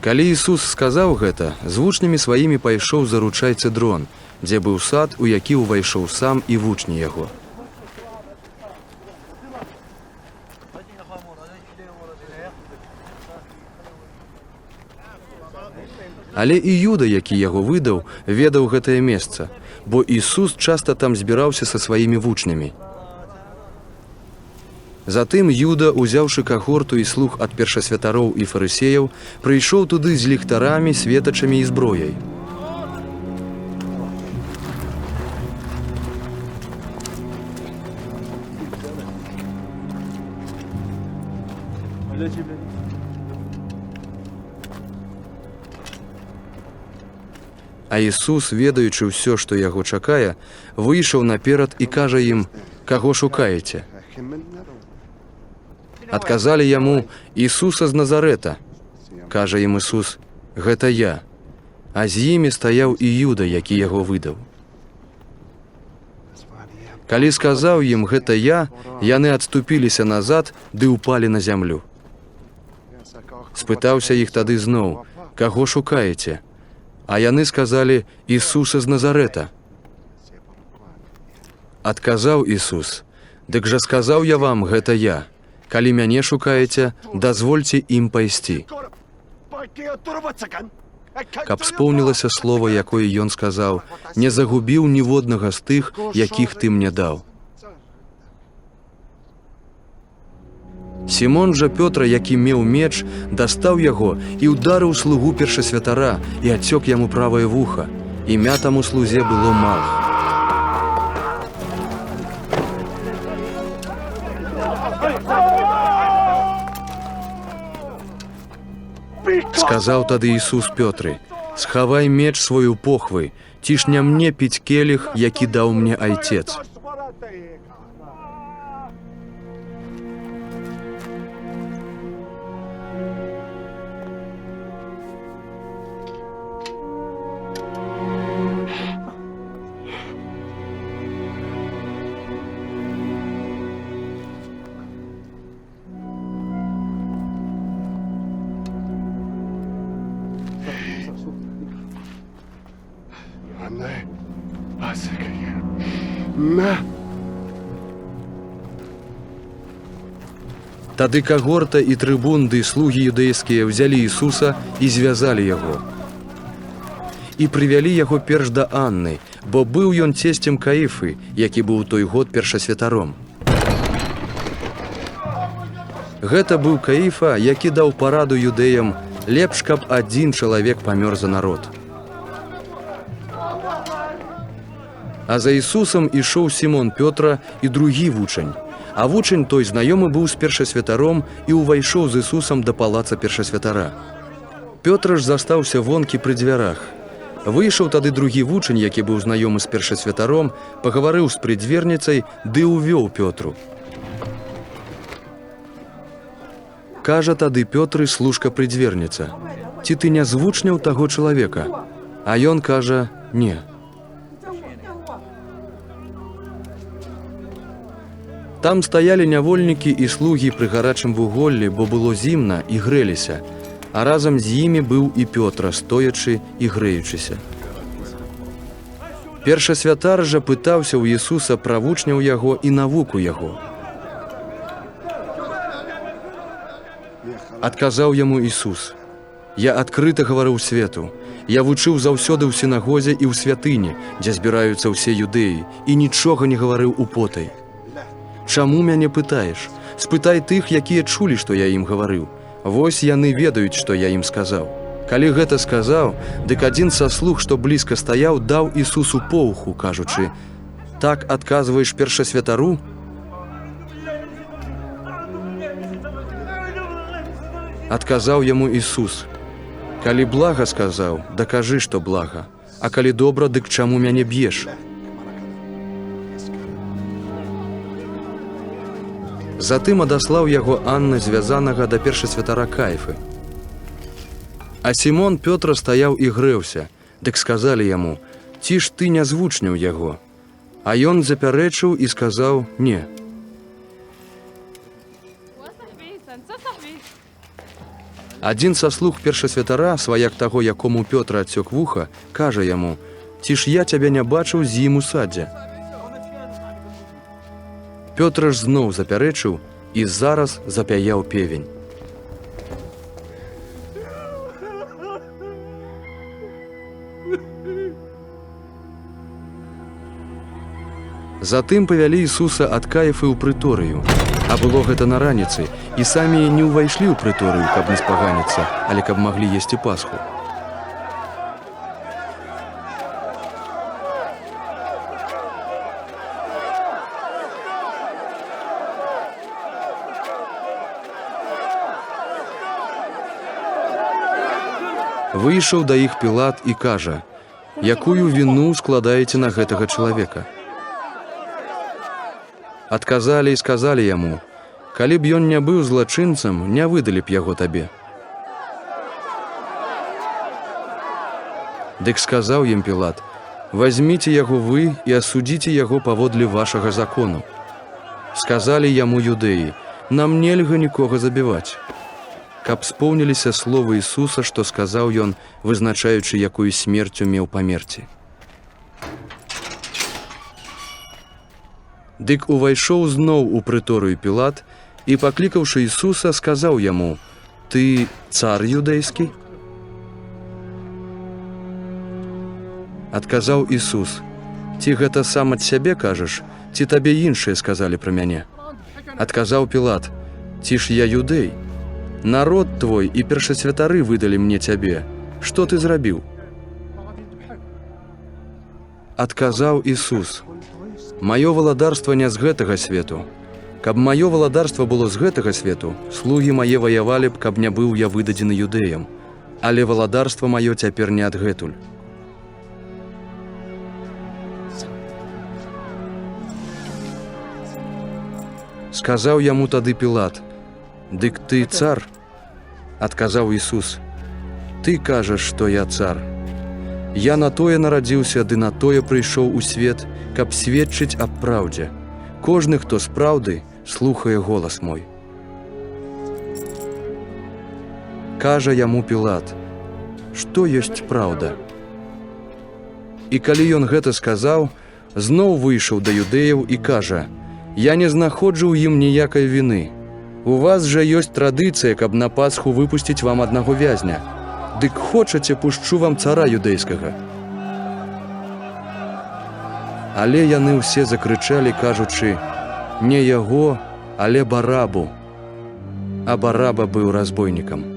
Калі Ісус сказаў гэта, з вучнямі сваімі пайшоў за ручай Цыдрон, дзе быў сад, у які ўвайшоў сам і вучні яго. Але і Юда, які яго выдаў, ведаў гэтае месца, бо Ісус часта там збіраўся са сваімі вучнямі. Затым Юда, узяўшы кахорту і слуг ад першасвятароў і фарысеяў, прыйшоў туды з ліхтарамі, светачамі і зброяй. А Ісус, ведаючы ўсё, што яго чакае, выйшаў наперад і кажа ім: « Каго шукаеце? Адказалі яму: Ісуса з Назарета. Кажа ім Ісус: Гэта я. А з імі стаяў і Юда, які яго выдаў. Калі сказаў ім: гэта я, яны адступіліся назад ды ўпалі на зямлю. Спытаўся іх тады зноў: Каго шукаеце? А яны сказалі: Ісуса з Назарета. Адказаў Ісус: Дык жа сказаў я вам, гэта я. Калі мяне шукаеце, дазвольце ім пайсці. Каб споўнілася слова, якое ён сказаў: Не загубіў ніводнага з тых, якіх ты мне даў. Сімон жа Пётра, які меў меч, дастаў яго і ўдарыў слугу першасвятара і адцёк яму правае вуха. Імя таму слузе было Малх. Сказаў тады Ісус Пётры: Схавай меч свой у похвы, ці ж не мне піць келіх, які даў мне Айцец. Тады кагорта і трыбун ды слугі юдэйскія ўзялі Ісуса і звязалі яго. І прывялі яго перш да Анны, бо быў ён цесцем Каіфы, які быў у той год першасвятаром. Гэта быў Каіфа, які даў параду юдэям: лепш, каб адзін чалавек памёр за народ. А за Ісусам ішоў Сімон Пётра і другі вучань. А вучань той знаёмы быў з першасвятаром і ўвайшоў з Ісусам да палаца першасвятара. Пётра ж застаўся вонкі пры дзвярах. Выйшаў тады другі вучань, які быў знаёмы з першасвятаром, пагаварыў з прыдзверніцай ды ўвёў Пётру. Кажа тады Пётры служка прыдзверніца: Ці ты не з вучняў таго чалавека? А ён кажа: Не. Там стаялі нявольнікі і слугі пры гарачым вуголлі, бо было зімна, і грэліся. А разам з імі быў і Пётра, стоячы і грэючыся. Першасвятар жа пытаўся ў Ісуса пра вучняў яго і навуку яго. Адказаў яму Ісус: Я адкрыта гаварыў свету. Я вучыў заўсёды ў сінагозе і ў святыні, дзе збіраюцца ўсе юдэі, і нічога не гаварыў употай. Чаму мяне пытаеш? Спытай тых, якія чулі, што я ім гаварыў. Вось яны ведаюць, што я ім сказаў. Калі гэта сказаў, дык адзін са слуг, што блізка стаяў, даў Ісусу по уху, кажучы: Так адказваеш першасвятару? Адказаў яму Ісус: Калі блага сказаў, дакажы, што блага, а калі добра, дык чаму мяне б'еш? Затым адаслаў яго Анна звязанага да першасвятара Кайфы. А Сімон Пётра стаяў і грэўся, дык сказалі яму: Ці ж ты не з вучняў яго? А ён запярэчыў і сказаў: Не. وصاحبي انت صاحبي. Адзін са слуг першасвятара, сваяк таго, якому Пётр адсёк вуха, кажа яму: « Ці ж я цябе не бачыў з ім у садзе? Пётр ж зноў запярэчыў, і зараз запяяў певень. Затым павялі Ісуса ад Каіфы ў прыторыю. А было гэта на раніцы, і самі не ўвайшлі ў прыторыю, каб не спаганіцца, але каб маглі есці Пасху. Выйшаў да іх Пілат і кажа: « Якую віну складаеце на гэтага чалавека? Адказалі і сказалі яму: « Калі б ён не быў злачынцам, не выдалі б яго табе. Дык сказаў ім Пілат: « Вазьміце яго вы і асудзіце яго паводле вашага закону. Сказалі яму юдэі: « Нам нельга нікога забіваць. Каб споўніліся словы Ісуса, што сказаў ён, вызначаючы, якую смерцю меў памерці. Дык увайшоў зноў у прыторыю Пілат і, паклікаўшы Ісуса, сказаў яму: « Ты цар юдэйскі? Адказаў Ісус: « Ці гэта сам ад сябе кажаш, ці табе іншыя сказалі пра мяне? Адказаў Пілат: « Ці ж я юдэй? Народ твой і першасвятары выдалі мне цябе. Што ты зрабіў? Адказаў Ісус: « Маё валадарства не з гэтага свету. Каб маё валадарства было з гэтага свету, слугі мае ваявалі б, каб не быў я выдадзены юдэям. Але валадарства маё цяпер не адгэтуль. Сказаў яму тады Пілат: « Дык ты цар? Адказаў Ісус: « Ты кажаш, што я цар. Я на тое нарадзіўся, ды на тое прыйшоў у свет, каб сведчыць аб праўдзе. Кожны, хто з праўды, слухае голас мой. Кажа яму Пілат: « Што ёсць праўда? І калі ён гэта сказаў, зноў выйшаў да юдэяў і кажа: « Я не знаходжу ў ім ніякай віны. У вас жа ёсць традыцыя, каб на Пасху выпусціць вам аднаго вязня. Дык хочаце, пушчу вам цара юдэйскага. Але яны ўсе закрычалі, кажучы: « Не яго, але Барабу. А Бараба быў разбойнікам.